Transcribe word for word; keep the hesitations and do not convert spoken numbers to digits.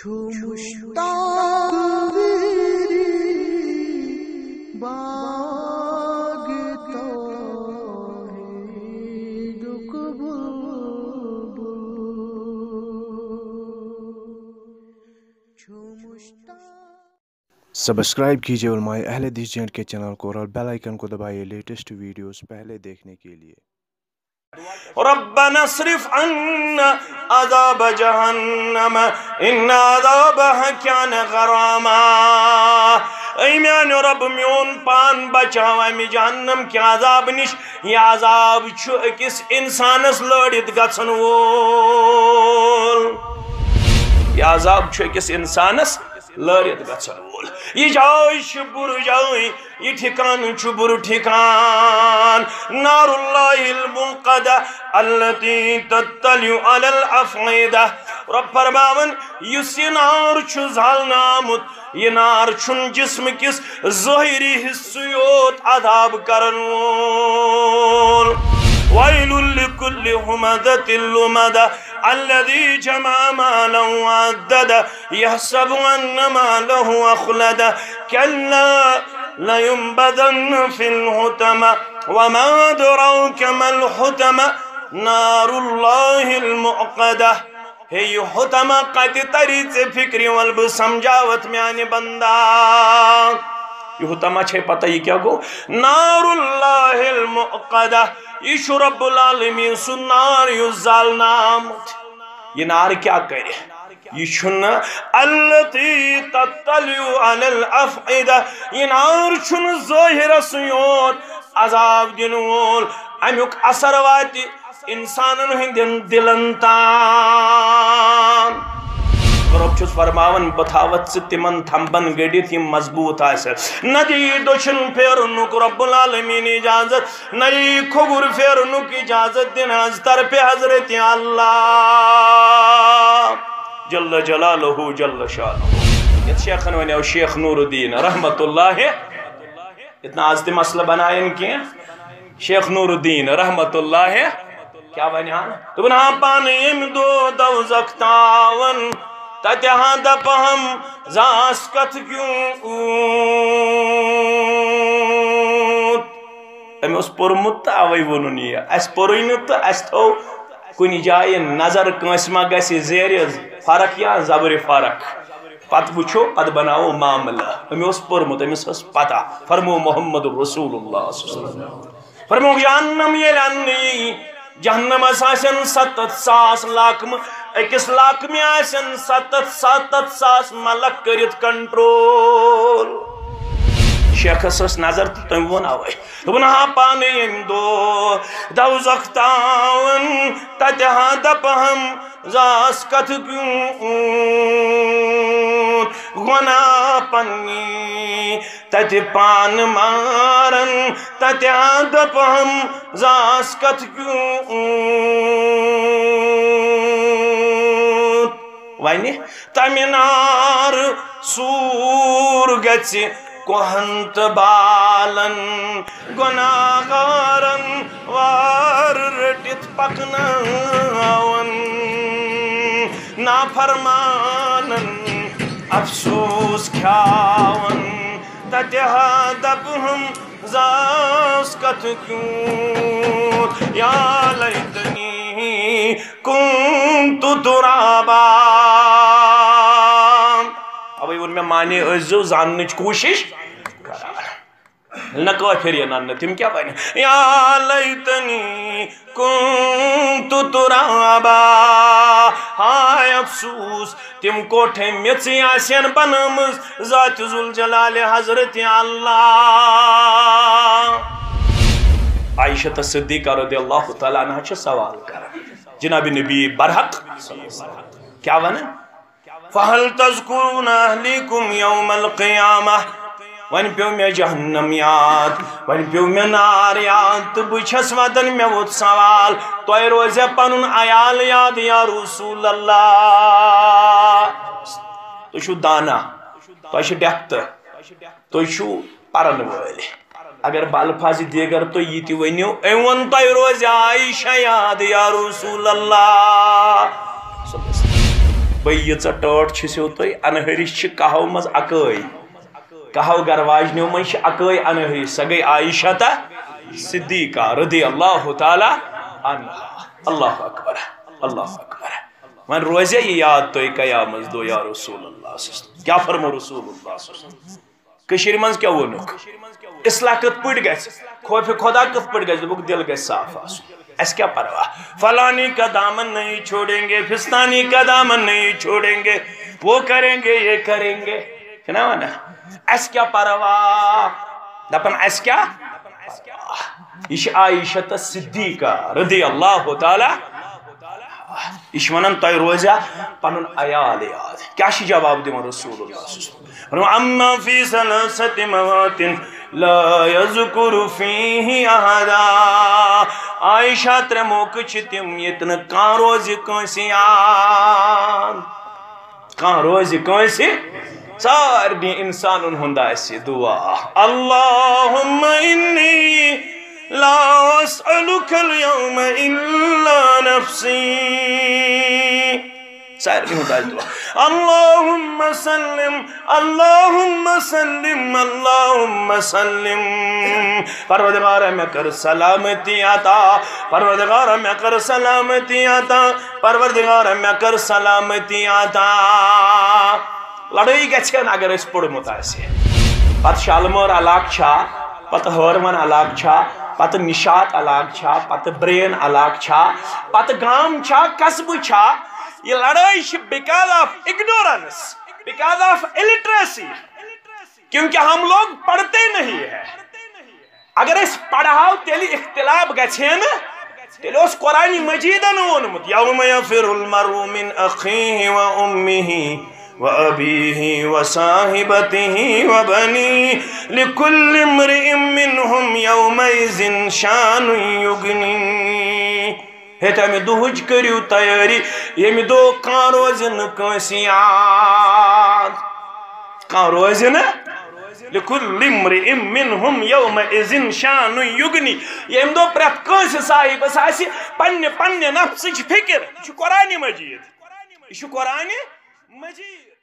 چھُ مُشتاق ویری باغ توحیدُک بُلبُل۔ چھُ مُشتاق۔ सब्सक्राइब कीजिए उलमाए अहले हदीस जे एंड के चैनल को और बेल आइकन को दबाइए लेटेस्ट वीडियोस पहले देखने के लिए। ربنا اصرف عنا عذاب جهنم إن عذابها كان غراما۔ اے میانیو رب، میون پان بچاو امہِ جہنم کہِ عذاب نِش۔ یہِ عذاب چھُ أکِس اِنسانس لٲرِتھ گژھن وول۔ یہِ عذاب چھُ أکِس اِنسانس لٲرِتھ گژھن وول۔ یہِ جاے چھِ بُرٕ جاے، یہِ ٹھِکانہٕ چھُ بُرٕ ٹھِکان۔ نار الله الموقدة التي تطلع على الأفئدة۔ رب فرماوان، یُس یہِ نار چھُ زالنہٕ آمُت، یہِ نار چھُنہٕ جسمہٕ کِس ظٲہری حصہٕ یوت عذاب کرن وول۔ ويل لكل همزة لمزة الذي جمع مالا وعدده يحسب أن ماله أخلده كلا لينبذن في الحطمة وما أدراك ما الحطمة نار الله الموقدة۔ ہے، یہِ حطمہ کتہِ تری ژےٚ فکرِ؟ ول بہٕ سمجھاوتھ میانہِ بندا۔ یہِ حطمہ چھے پتہ یہِ کیٛاہ گوٚو؟ نار الله الموقدة۔ یہِ چھُ رب العالمین سُنٛد نار یُس زالنہٕ آمُت۔ یہِ نار کیٛاہ کرِ؟ یہِ چھُنہٕ التي تطلع على الأفئدة۔ یہِ نار چھُنہٕ ظٲہرس یوت عذاب دِنہٕ وول، امیُک اثر واتہِ انسانن ہٕنٛدٮ۪ن دِلن تام۔ رب چھُس فرماوان، بہٕ تھاوتھ ژٕ تِمن تھمبن گٔنڈِتھ یِم مضبوط آسن۔ نہ دِیہِ دٔچھُن پھیرنُک رب العالمین اجازت، نہ یِیہِ کھووُر پھیرنُک اجازت دِنہٕ از طرفِ حضرت اللہ جل جلالہ جل شانہ۔ یتھ شیخن ونیو شیخ نور الدین رحمت اللہ، یتھ نہٕ از تہِ مسئلہ بناین کینٛہہ۔ شیخ نور الدین رحمت اللہ کیٛاہ ونہِ ہا؟ دوٚپُن ہا پانہٕ ییٚمہِ دۄہ دوزخ تاون، تتہِ ہا دپہم زاس کتھ کیوں اوٗت۔ أمۍ اوس پوٚرمُت تہٕ اوے ووٚنُن یہِ۔ اسہِ پوٚرُے نہٕ تہٕ اسہِ تھوٚو کُنہِ جایہِ نظر، کٲنٛسہِ ما گژھِ زیرِ فرق یا زبرِ فرق۔ پتہٕ وٕچھو، پتہٕ بناوو معاملہٕ۔ أمۍ اوس پوٚرمُت، أمِس ٲس پتہ۔ فرمو محمد رسول اللہ صلی اللہ علیہ وسلم۔ فرمووُکھ، جہنم ییٚلہِ اننہٕ یی، جہنمس آسن ستتھ ساس لاکمہٕ، أکِس لاکمہِ آسن ستتھ، ستتھ ساس ملک کٔرِتھ کنٹرول۔ شیخس ٲس نظر تہٕ تٔمۍ ووٚن اوے۔ دوٚپُن ہا پانہٕ ییٚمہِ دۄہ دوزخ تاون، تتہِ ہا دپہم زاس کتھ کیوں اوٗت۔ گۄناہ پننی تتہِ پانہٕ مارن، تتہِ ہا دپہم زاس کتھ کیوں اوٗت۔ ونہِ تمہِ نار سوٗر گژھِ کوہن تہٕ بالن، گۄناہگارن وار رٔٹِتھ پکناون، نافرمانن افسوس کھیاون۔ تتہِ ہا دپہم زاس کتھ کیوں، یا لیتنی کنت ترابا۔ اوے ووٚن مےٚ، معنی ٲسۍزیو زاننٕچ کوٗشِش کران۔ ییٚلہِ نہ کٲفِر یِن اننہٕ، تِم کیٛاہ ونن؟ یا لیتنی کنت ترابا۔ ہاے افسوس، تِم کوٹھے میٚژٕے آسن بنٲومٕژ ذات ذوالجلال حضرت اللہ۔ عائشہ صدیقہ رضی اللہ تعالیٰ عنہا چھِ سوال کران جناب نبی برحق صلی اللہ علیہ وسلم۔ کیٛاہ ونان؟ فہل تذکرون اہلیکم یوم القیامہ۔ وۄنۍ پیوٚو مےٚ جہنم یاد، وۄنۍ پیوٚو مےٚ نار یاد، تہٕ بہٕ چھَس وَدان، مےٚ ووٚتھ سوال، تۄہہِ روزِ پَنُن عیال یاد یا رسول اللہ؟ تُہۍ چھِو دانا، تۄہہِ چھِ ڈٮ۪پتھ، تُہۍ چھِو پَرَن وٲلۍ۔ اگر بہٕ الفاظ دیگر تُہۍ یہِ تہِ ؤنِو، أمۍ ووٚن، تۄہہِ روزِ عائشہ یاد یا رسول اللہ۔ بے ییٖژاہ ٹٲٹھ چھِسو تُہۍ، انہرِش چھِ کہو منٛز اکٲے۔ کہو گرواجنیو منٛز چھِ اکٲے انہرِش، سۄ گٔے عائشہ تہٕ صدیقہ رضی اللہ تعالیٰ عنہا۔ اللہ اکبر، اللہ اکبر۔ وۄنۍ روزِ یہِ یاد تۄہہِ قیامت دۄہ، یا رسول اللہ صلی اللہ علیہ وسلم۔ کیٛاہ فرمو رسول اللہ صلی اللہ علیہ وسلم؟ کٔشیٖرِ منٛز کیٛاہ ووٚنُکھ؟ اصلاح کِتھ پٲٹھۍ گژھِ؟ خوفِ خدا کِتھ پٲٹھۍ گژھِ؟ دوٚپُکھ، دِل گژھِ صاف آسُن۔ اَسہِ کیٛاہ پرواہ؟ فلانی کا دامن نہیں چھوڑیں گے، فستانی کا دامن نہیں چھوڑیں گے، وہ کریں گے، یہ کریں گے۔ چھُنہ وَنان؟ اَسہِ کیٛاہ پرواہ؟ دَپان، اَسہِ کیٛاہ؟ یہِ چھِ عائشہ تہٕ صدیقہ رضی اللہ تعالیٰ۔ یہِ چھِ وَنان، تۄہہِ روزیا پَنُن عیال یاد؟ کیٛاہ چھِ جواب دِوان رسول اللہ صلی اللہ علیہ وسلم؟ فرمایا، اما فی ثلاثت موات لا یذکر فیہ احدا۔ عائشہ، ترٛےٚ موقعہٕ چھِ تِم، ییٚتہِ نہٕ کانٛہہ روزِ کٲنٛسہِ یاد۔ کانٛہہ روزِ کٲنٛسہِ، سارنٕے اِنسانَن ہُنٛد آسہِ دُعا۔ اللہم انی لا اسألک الیوم الا نفسی۔ سارنٕے ہُنٛد آسہِ دُعا۔ اللہم سلم، اللہم سلم، اللہم سلم۔ پروردگارا، مےٚ کر سلامتی عطا۔ پروردگارا، مےٚ کر سلامتی عطا۔ پروردگارا، مےٚ کر سلامتی عطا۔ لڑٲے گژھِ نہٕ اگر أسۍ پوٚرمُت آسہِ۔ پتہٕ شالمور علاقہٕ چھا، پتہٕ ہٲروَن علاقہٕ چھا، پتہٕ نشاط علاقہٕ چھا، پتہٕ برین علاقہٕ چھا، پتہٕ گام چھا، قصبہٕ چھا، یہ لڑائی چھِ because of ignorance، because of illiteracy، کیونکہ ہم لوگ پڑھتے نہیں ہیں۔ اگر أسۍ پڑھہو، تیٚلہِ اختلاف گژھِ ہے نہٕ۔ تیٚلہِ اوس قرآن مجیدن ووٚنمُت، یوم یفر المرء من اخیہ و امہ و ابیہ و صاحبتہ و بنیہ، لکل امرئ منہم یومئذ شان یغنیہ۔ ہے، تمہِ دۄہٕچ کٔرِو تیٲری، ییٚمہِ دۄہ کانٛہہ روزِ نہٕ کٲنٛسہِ یاد۔ کانٛہہ روزِ نہٕ۔ لکل امرئ منہم یومئذ شان یغنیہ۔ ییٚمہِ دۄہ پرٛٮ۪تھ کٲنٛسہِ صاحبس آسہِ پننہِ، پننہِ نفسٕچ فکر۔ یہِ چھُ قرآن مجید۔ یہِ چھُ قرآن مجید۔